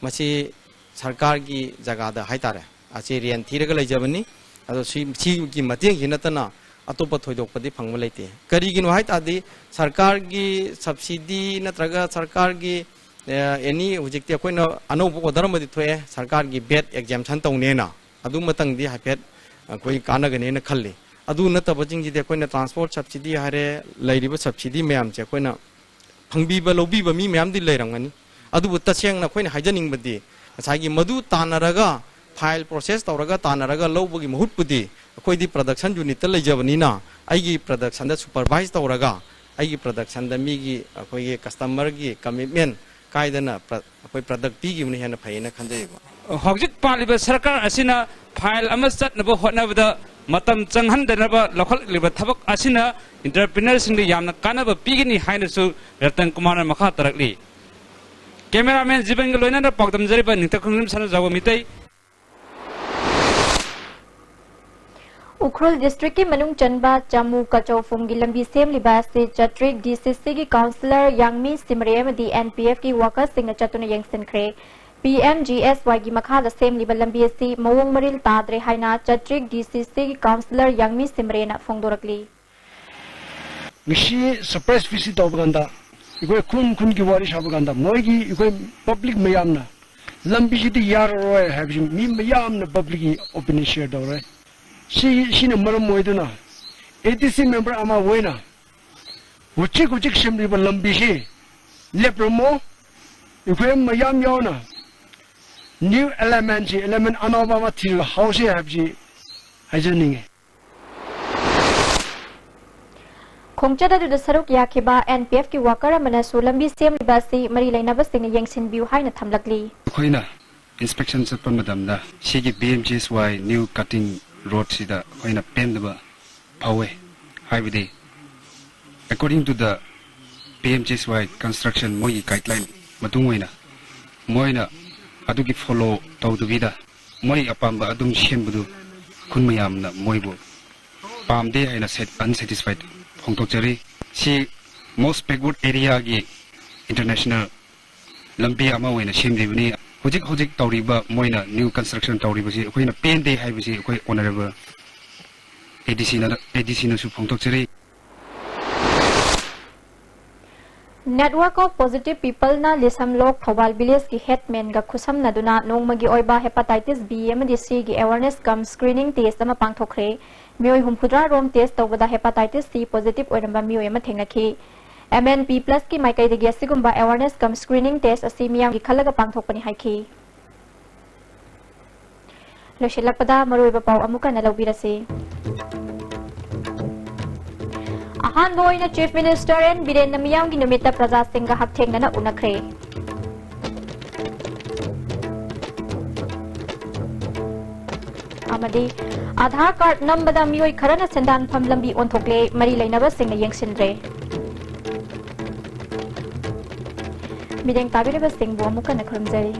ꯃꯁꯤ ꯁꯔꯀꯥꯔꯒꯤ ꯖꯒꯥꯗ ꯍꯥꯏꯇꯥꯔꯦ, ꯑꯁꯤ ꯔꯦꯟ ꯊꯤꯔꯒ ꯂꯩꯖꯕꯅꯤ꯫ ꯑꯗꯣ ꯁꯤ, ꯁꯤꯒꯤ ꯃꯇꯦꯡꯁꯤ ꯅꯠꯇꯅ ꯑꯇꯣꯞꯄ ꯊꯣꯏꯗꯣꯛꯄꯗꯤ ꯐꯪꯕ ꯂꯩꯇꯦ꯫ ꯀꯔꯤꯒꯤꯅꯣ ꯍꯥꯏ ꯇꯥꯔꯗꯤ, ꯁꯔꯀꯥꯔꯒꯤ ꯁꯕꯁꯤꯗꯤ ꯅꯠꯇ꯭ꯔꯒ ꯁꯔꯀꯥꯔꯒꯤ, ꯑꯦ, ꯑꯦꯅꯤ, ꯍꯧꯖꯤꯛꯇꯤ ꯑꯩꯈꯣꯏꯅ ꯑꯅꯧꯕ ꯑꯣꯔꯗꯔ ꯑꯃꯗꯤ ꯊꯣꯛꯑꯦ, ꯁꯔꯀꯥꯔꯒꯤ ꯚꯦꯠ ꯑꯦꯛꯖꯦꯝꯁꯟ ꯇꯧꯅꯦꯅ꯫ ꯑꯗꯨꯃꯇꯪꯗꯤ ꯍꯥꯏꯐꯦꯠ ꯑꯩꯈꯣꯏ ꯀꯥꯟꯅꯒꯅꯦꯅ ꯈꯜꯂꯤ꯫ ꯑꯗꯨ ꯅꯠꯇꯕꯁꯤꯡꯁꯤꯗꯤ ꯑꯩꯈꯣꯏꯅ ꯇ꯭ꯔꯥꯟꯁꯄꯣꯔꯠ ꯁꯕꯁꯤꯗꯤ ꯍꯥꯏꯔꯦ, ꯂꯩꯔꯤꯕ ꯁꯕꯁꯤꯗꯤ ꯃꯌꯥꯝꯁꯦ ꯑꯩꯈꯣꯏꯅ ꯐꯪꯕꯤꯕ, ꯂꯧꯕꯤꯕ ꯃꯤ ꯃꯌꯥꯝꯗꯤ ꯂꯩꯔꯝꯒꯅꯤ꯫ ꯑꯗꯨꯕꯨ ꯇꯁꯦꯡꯅ ꯑꯩꯈꯣꯏꯅ ꯍꯥꯏꯖꯅꯤꯡꯕꯗꯤ, ꯉꯁꯥꯏꯒꯤ ꯃꯗꯨ ꯇꯥꯟꯅꯔꯒ, ꯐꯥꯏꯜ ꯄ꯭ꯔꯣꯁꯦꯁ ꯇꯧꯔꯒ ꯇꯥꯟꯅꯔꯒ ꯂꯧꯕꯒꯤ ꯃꯍꯨꯠꯄꯨꯗꯤ, ꯑꯩꯈꯣꯏꯗꯤ ꯄ꯭ꯔꯗꯛꯁꯟ ꯌꯨꯅꯤꯠꯇ ꯂꯩꯖꯕꯅꯤꯅ, ꯑꯩꯒꯤ ꯄ꯭ꯔꯗꯛꯁꯟꯗ ꯁꯨꯄꯔꯚꯥꯏꯖ ꯇꯧꯔꯒ, ꯑꯩꯒꯤ ꯄ꯭ꯔꯗꯛꯁꯟꯗ ꯃꯤꯒꯤ, ꯑꯩꯈꯣꯏꯒꯤ ꯀꯁꯇꯃꯔꯒꯤ ꯀꯃꯤꯠꯃꯦꯟ ꯀꯥꯏꯗꯅ ꯄ꯭ꯔ-, ꯑꯩꯈꯣꯏ ꯄ꯭ꯔꯗꯛ ꯄꯤꯈꯤꯕꯅ ꯍꯦꯟꯅ ꯐꯩꯌꯦꯅ ꯈꯟꯖꯩꯕ꯫ ꯍꯧꯖꯤꯛ ꯄꯥꯜꯂꯤꯕ ꯁꯔꯀꯥꯔ ꯑꯁꯤꯅ ꯐꯥꯏꯜ ꯑꯃ ꯆꯠꯅꯕ ꯍꯣꯠꯅꯕꯗ ꯃꯇꯝ ꯆꯪꯍꯟꯗꯅꯕ ꯂꯧꯈꯠꯂꯤꯕ ꯊꯕꯛ ꯑꯁꯤꯅ ꯏꯟꯇꯔꯄ꯭ꯔꯤꯅꯔꯁꯤꯡꯗ ꯌꯥꯝꯅ ꯀꯥꯟꯅꯕ ꯄꯤꯒꯅꯤ ꯍꯥꯏꯅꯁꯨ ꯔꯇꯟ ꯀꯨꯃꯥꯔꯅ ꯃꯈꯥ ꯇꯥꯔꯛꯂꯤ꯫ ꯀꯦꯃꯦꯔꯥꯃꯦꯟ ꯖꯤꯕꯟꯒ ꯂꯣꯏꯅꯅ ꯄꯥꯎꯗꯝꯖꯔꯤꯕ ꯅꯤꯡꯊꯧꯈꯣꯡꯖꯝ ꯁꯅꯥꯖꯥꯎꯕ ꯃꯤꯇꯩ꯫ ꯎꯈ꯭ꯔꯨꯜ ꯗꯤꯁꯇ꯭ꯔꯤꯛꯀꯤ ꯃꯅꯨꯡ ꯆꯟꯕ ꯆꯥꯃꯨ ꯀꯆꯧꯐꯨꯡꯒꯤ ꯂꯝꯕꯤ ꯁꯦꯝꯂꯤꯕ ꯑꯁꯤ ꯆꯇ꯭ꯔꯤꯛ ꯗꯤ ꯁꯤ ꯁꯤꯒꯤ ꯀꯥꯎꯟꯁꯤꯂꯔ ꯌꯥꯡꯃꯤ ꯁꯤꯃꯔꯦ ꯑꯃꯗꯤ ꯑꯦꯟ ꯄꯤ ꯑꯦꯐꯀꯤ ꯋꯥꯀꯔꯁꯤꯡꯅ ꯆꯠꯇꯨꯅ ꯌꯦꯡꯁꯤꯟꯈ꯭ꯔꯦ꯫ ꯄꯤ ꯑꯦꯝ ꯖꯤ ꯑꯦꯁ ꯋꯥꯏꯒꯤ ꯃꯈꯥꯗ ꯁꯦꯝꯂꯤꯕ ꯂꯝꯕꯤ ꯑꯁꯤ ꯃꯑꯣꯡ ꯃꯔꯤꯜ ꯇꯥꯗ꯭ꯔꯦ ꯍꯥꯏꯅ ꯆꯇ꯭ꯔꯤꯛ ꯗꯤ ꯁꯤ ꯁꯤꯒꯤ ꯀꯥꯎꯟꯁꯤꯂꯔ ꯌꯥꯡꯃꯤ ꯁꯤꯝꯔꯦꯅ ꯐꯣꯡꯗꯣꯔꯛꯂꯤ꯫ ꯉꯁꯤ ꯁꯔꯄ꯭ꯔꯥꯏꯁ ꯚꯤꯖꯤꯠ ꯇꯧꯕ ꯀꯥꯟꯗ ꯑꯩꯈꯣꯏ ꯈꯨꯟ ꯈꯨꯟꯒꯤ ꯋꯥꯔꯤ ꯁꯥꯕ ꯀꯥꯟꯗ ꯃꯣꯏꯒꯤ ꯑꯩꯈꯣꯏ ꯄꯕ꯭ꯂꯤꯛ ꯃꯌꯥꯝꯅ ꯂꯝꯕꯤꯁꯤꯗꯤ ꯌꯥꯔꯔꯣꯏ ꯍꯥꯏꯕꯁꯤ ꯃꯤ ꯃꯌꯥꯝꯅ ꯄꯕ꯭ꯂꯤꯛꯀꯤ ꯑꯣꯄꯤꯅꯤꯌꯟ ꯁꯤꯌꯔ ꯇꯧꯔꯦ꯫ ꯁꯤ ꯁꯤꯅ ꯃꯔꯝ ꯑꯣꯏꯗꯨꯅ ꯑꯦ ꯗꯤ ꯁꯤ ꯃꯦꯝꯕꯔ ꯑꯃ ꯑꯣꯏꯅ ꯍꯧꯖꯤꯛ ꯍꯧꯖꯤꯛ ꯁꯦꯝꯂꯤꯕ ꯂꯝꯕꯤꯁꯤ ꯂꯦꯞꯂꯝꯃꯣ꯫ ꯑꯩꯈꯣꯏ ꯃꯌꯥꯝ ꯌꯥꯎꯅ ꯅ꯭ꯌꯨ ꯑꯦꯂꯥꯏꯟꯃꯦꯟꯁꯤ, ꯑꯦꯂꯥꯏꯟꯃꯦꯟ ꯑꯅꯧꯕ ꯑꯃ ꯊꯤꯔꯒ ꯍꯧꯁꯤ ꯍꯥꯏꯕꯁꯤ ꯍꯥꯏꯖꯅꯤꯡꯉꯤ꯫ ꯈꯣꯡꯆꯠ ꯑꯗꯨꯗ ꯁꯔꯨꯛ ꯌꯥꯈꯤꯕ ꯑꯦꯟ ꯄꯤ ꯑꯦꯐꯀꯤ ꯋꯥꯀꯔ ꯑꯃꯅꯁꯨ ꯂꯝꯕꯤ ꯁꯦꯝꯂꯤꯕ ꯑꯁꯤ ꯃꯔꯤ ꯂꯩꯅꯕꯁꯤꯡꯅ ꯌꯦꯡꯁꯤꯟꯕꯤꯌꯨ ꯍꯥꯏꯅ ꯊꯝꯂꯛꯂꯤ꯫ ꯑꯩꯈꯣꯏꯅ ꯏꯟꯁꯄꯦꯛꯁꯟ ꯆꯠꯄ ꯃꯇꯝꯗ ꯁꯤꯒꯤ ꯕꯤ ꯑꯦꯝ ꯖꯤ ꯑꯦꯁ ꯋꯥꯏ ꯅ꯭ꯌꯨ ꯀꯠꯇꯤꯡ ꯔꯣꯗꯁꯤꯗ ꯑꯩꯈꯣꯏꯅ ꯄꯦꯟꯗꯕ ꯐꯥꯎꯋꯦ꯫ ꯍꯥꯏꯕꯗꯤ, according to the P M G S Y construction ꯃꯣꯏꯒꯤ ꯒꯥꯏꯗꯂꯥꯏꯟ ꯃꯇꯨꯡ ꯑꯣꯏꯅ ꯃꯣꯏꯅ ꯑꯗꯨꯒꯤ ꯐꯣꯂꯣ ꯇꯧꯗꯕꯤꯗ ꯃꯣꯏ ꯑꯄꯥꯝꯕ ꯑꯗꯨꯝ ꯁꯦꯝꯕꯗꯨ ꯈꯨꯟ ꯃꯌꯥꯝꯅ ꯃꯣꯏꯕꯨ ꯄꯥꯝꯗꯦ ꯍꯥꯏꯅ ꯑꯟꯁꯦꯇꯤꯁꯐꯥꯏꯗ ꯐꯣꯡꯗꯣꯛꯆꯔꯤ꯫ ꯁꯤ most backward areaꯒꯤ international ꯂꯝꯕꯤ ꯑꯃ ꯑꯣꯏꯅ ꯁꯦꯝꯂꯤꯕꯅꯤ꯫ ꯍꯧꯖꯤꯛ ꯍꯧꯖꯤꯛ ꯇꯧꯔꯤꯕ ꯃꯣꯏꯅ ꯅ꯭ꯌꯨ ꯀꯟꯁꯇ꯭ꯔꯛꯁꯟ ꯇꯧꯔꯤꯕꯁꯤ ꯑꯩꯈꯣꯏꯅ ꯄꯦꯟꯗꯦ ꯍꯥꯏꯕꯁꯤ ꯑꯩꯈꯣꯏ ꯑꯣꯅꯔꯦꯕꯜ ꯑꯦ ꯗꯤ ꯁꯤꯅ, ꯑꯦ ꯗꯤ ꯁꯤꯅꯁꯨ ꯐꯣꯡꯗꯣꯛꯆꯔꯤ꯫ Network of Positive Peopleꯅ ꯂꯤꯁꯝꯂꯣꯛ ꯊꯧꯕꯥꯜ ꯚꯤꯂꯦꯖꯀꯤ ꯍꯦꯗꯃꯦꯟꯒ ꯈꯨꯠꯁꯝꯅꯗꯨꯅ ꯅꯣꯡꯃꯒꯤ ꯑꯣꯏꯕ ꯍꯦꯄꯥꯇꯥꯏꯇꯤꯁ ꯕꯤ ꯑꯃꯗꯤ ꯁꯤꯒꯤ ꯑꯦꯋꯥꯔꯅꯦꯁ ꯀꯝ ꯁ꯭ꯀ꯭ꯔꯤꯅꯤꯡ ꯇꯦꯁ ꯑꯃ ꯄꯥꯡꯊꯣꯛꯈ꯭ꯔꯦ꯫ ꯃꯤꯑꯣꯏ ꯍꯨꯝꯐꯨꯇꯔꯥ ꯔꯣꯝ ꯇꯦꯁ ꯇꯧꯕꯗ ꯍꯦꯄꯥꯇꯥꯏꯇꯤꯁ ꯁꯤ ꯄꯣꯖꯤꯇꯤꯚ ꯑꯣꯏꯔꯝꯕ ꯃꯤꯑꯣꯏ ꯑꯃ ꯊꯦꯡꯅꯈꯤ꯫ ꯑꯦꯝ ꯑꯦꯟ ꯄꯤ ꯄ꯭ꯂꯁꯀꯤ ꯃꯥꯏꯀꯩꯗꯒꯤ ꯑꯁꯤꯒꯨꯝꯕ ꯑꯦꯋꯥꯔꯅꯦꯁ ꯀꯝ ꯁ꯭ꯀ꯭ꯔꯤꯅꯤꯡ ꯇꯦꯁ ꯑꯁꯤ ꯃꯤꯌꯥꯝꯒꯤ ꯈꯜꯂꯒ ꯄꯥꯡꯊꯣꯛꯄꯅꯤ ꯍꯥꯏꯈꯤ꯫ ꯂꯣꯏꯁꯤꯜꯂꯛꯄꯗ ꯃꯔꯨꯑꯣꯏꯕ ꯄꯥꯎ ꯑꯃꯨꯛ ꯍꯟꯅ ꯂꯧꯕꯤꯔꯁꯤ꯫ ꯑꯍꯥꯟꯕ ꯑꯣꯏꯅ ꯆꯤꯐ ꯃꯤꯅꯤꯁꯇꯔ ꯑꯦꯟ ꯕꯤꯔꯦꯟꯅ ꯃꯤꯌꯥꯝꯒꯤ ꯅꯨꯃꯤꯠꯇ ꯄ꯭ꯔꯖꯥꯁꯤꯡꯒ ꯍꯛꯊꯦꯡꯅꯅ ꯎꯅꯈ꯭ꯔꯦ꯫ ꯑꯃꯗꯤ ꯑꯥꯙꯥꯔ ꯀꯥꯔꯗ ꯅꯝꯕꯗ ꯃꯤꯑꯣꯏ ꯈꯔꯅ ꯁꯦꯟꯗꯥꯟꯐꯝ ꯂꯝꯕꯤ ꯑꯣꯟꯊꯣꯛꯂꯦ, ꯃꯔꯤ ꯂꯩꯅꯕꯁꯤꯡꯅ ꯌꯦꯡꯁꯤꯟꯗ꯭ꯔꯦ꯫ ꯃꯤꯠꯌꯦꯡ ꯇꯥꯕꯤꯔꯤꯕꯁꯤꯡꯕꯨ ꯑꯃꯨꯛ ꯍꯟꯅ ꯈꯨꯔꯨꯝꯖꯔꯤ꯫